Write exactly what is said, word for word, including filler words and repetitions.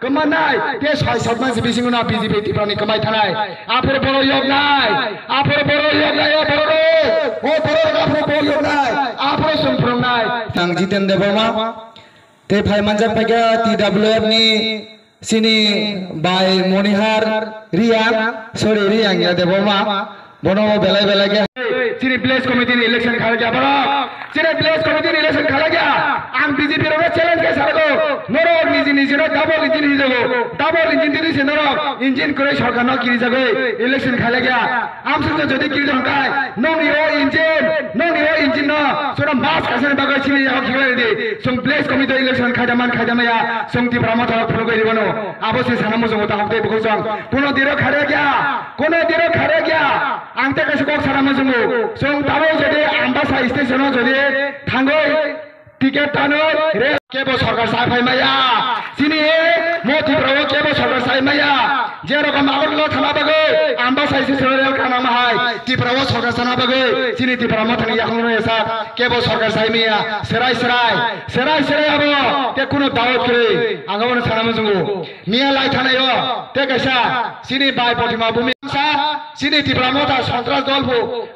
Kwmanai, te soi sotman si bisingo na B J P Tripura ni kwmai thanai. Aphuru boro yoknai, aphuru boro yoknai, o boro rok, o boro rok aphuru boro yoknai, aphuru song phwrwngnai. Ang Jiten Debbarma, te phai manjak phaikha T W F ni sini bai Monihar Riang, sorry, Riang ya Debbarma. Bono belai belai khe. Chini village committee ni election khalakya borok. Chini village committee ni election khalakya. Ang B J P rokno challenge khe sarago. Norok niji niji no double engine hijago. Double engine tini se norok engine kwrwi sorkar no kirijagwi election khalakya. Amsuk jodi kiri dong kai. Nongni o engine, nongni o engine no sora mas kasani bagwi chini yago khiklai di. Song village committee election khaida man khaida maya. Song Tipra Motha rok phunugwi ribano. Abo se sana muchungo ta hokdai bukhuk song. Kono diro khalakya. Kono diro khalakya. Ang tei kaisa kok sana muchungo. Chwng tabuk jodi Ambasa station o jodi thangwi ticket tanwi re kebo sorkar sai phai maya. Chini mo Tripura o kebo sorkar sai maya. Je rokom Agartala thana bagwi Ambasa station o rel kana ma hai. Tripura o sorkar sana bagwi chini Tipra Motha ni yakung rw sak kebo sorkar sai maya. Serai serai, serai serai abo te kuno dawat kwrwi. Ang abono sana muchungo. Miya lai thanaio te kaisa chini bai Protima Bhumi sa chini Tipra Motha sontras dol bu